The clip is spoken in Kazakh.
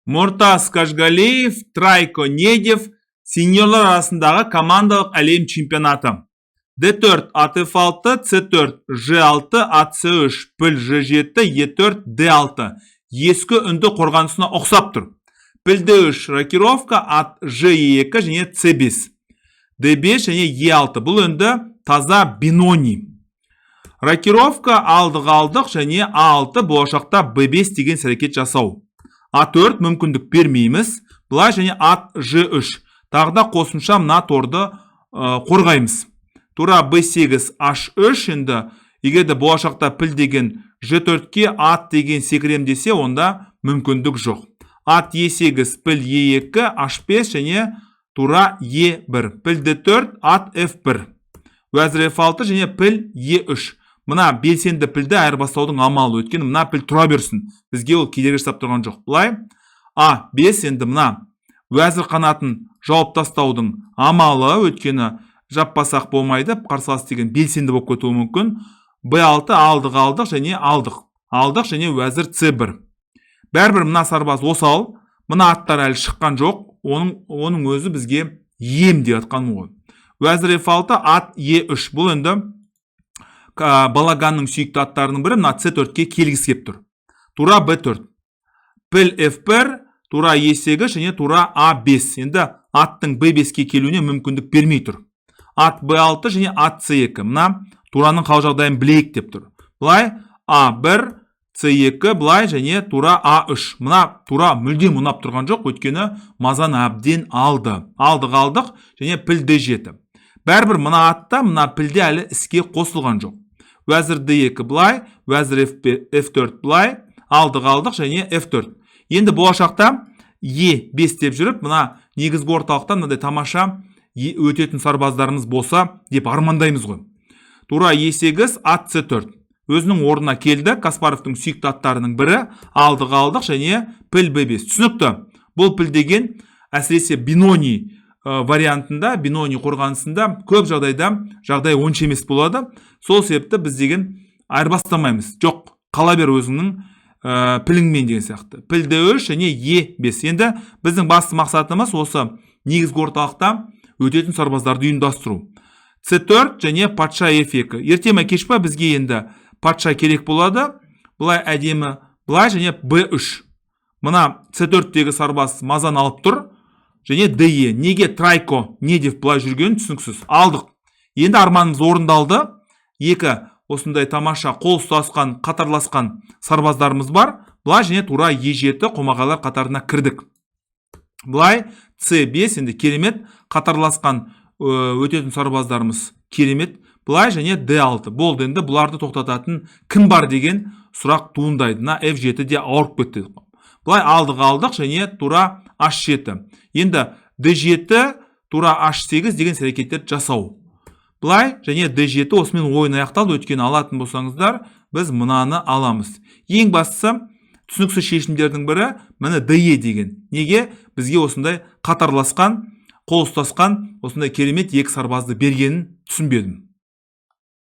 Мұртас Қажғалиев, Трайко Недев, сеньорлар арасындағы командалық әлем чемпионаты. D4, ат F6, C4, G6, ат C3, піл G7, E4, D6. Ескі үнді қорғанысына ұқсап тұр. Піл D3, рокировка, ат G2 және C5. D5 және E6. Бұл енді таза Бенони. Рокировка, алдық, алдық және A6, болашақта B5 деген әрекет жасау. А4 мүмкіндік бермейміз. Былай және ат G3. Тағы да қосымша мына торды қорғаймыз. Тура B8, H3. Енді егер де болашақта піл деген G4-ке, ат деген секірем десе, онда мүмкіндік жоқ. Ат E8, піл E2, H5 және тура E1. Піл D4, ат F1. Уәзір F6 және піл E3. Мына белсенді пілді айырбастаудың амалы, өйткені мына піл тұра берсін. Бізге ол кедергі жасап тұрған жоқ. Былай А5, енді мына уәзір қанатын жауып тастаудың амалы, өйткені жаппасақ болмайды, қарсылас деген белсенді болып кетуі мүмкін. B6, алдық, алдық және алдық. Алдық және уәзір C1. Бәрібір мына сарбаз осал, мына аттар әлі шыққан жоқ, оның өзі бізге ем деп жатқан ғой. Уәзір F6, ат E3. Бұл енді Балаганның сүйікті аттарының бірі, мына C4-ке келгісі келіп тұр. Тура B4. Піл F1, тура E8 және тура A5. Енді аттың B5-ке келуіне мүмкіндік бермей тұр. Ат B6 және ат C2. Мына тураның қал жағдайын білейік деп тұр. Былай A1, C2, былай және тура A3. Мына тура мүлдем ұнап тұрған жоқ, өйткені мазаны әбден алды. Алдық, алдық және піл D7. Бәрібір мына атта, мына пілде әлі іске қосылған жоқ. Уәзір D2 былай, уәзір F4 былай, алдық, алдық және F4. Енді болашақта Е5 деп жүріп, мына негізгі орталықта мынандай тамаша өтетін сарбаздарымыз болса деп армандаймыз ғой. Тура Е8, ат С4. Өзінің орнына келді. Каспаровтың сүйікті аттарының бірі. Алдық, алдық және піл Б5. Түсінікті. Бұл піл деген әсіресе Бенони вариантында, Бенони қорғанысында көп жағдайда жағдай онша емес болады. Сол себепті біз деген айырбастамаймыз. Жоқ, қала бер өзіңнің піліңмен деген сияқты. Піл Д3 және Е5. Енді біздің басты мақсатымыз осы негізгі орталықта өтетін сарбаздарды ұйымдастыру. С4 және патша F2. Ерте ме, кеш па, бізге енді патша керек болады. Былай әдемі, былай және B3. Мына С4-тегі сарбаз мазаны алып тұр. Және DE. Неге Трайко Недев былай жүргенін түсініксіз. Алдық. Енді арманымыз орындалды. Екі осындай тамаша қол ұстасқан, қатарласқан сарбаздарымыз бар. Былай және тура Е7, қомағайлар қатарына кірдік. Былай С5, енді керемет қатарласқан өтетін сарбаздарымыз керемет. Былай және D6. Болды, енді бұларды тоқтататын кім бар деген сұрақ туындайды. Мына F7 де ауырып кетті. Былай алдық, алдық және тура H7. Енді D7, тура H8 деген әрекеттерді жасау. Былай және D7, осымен ойын аяқталды, өйткені алатын болсаңыздар, біз мынаны аламыз. Ең бастысы, түсініксіз шешімдердің бірі міне DE деген. Неге бізге осындай қатарласқан, қол ұстасқан осындай керемет екі сарбазды бергенін түсінбедім.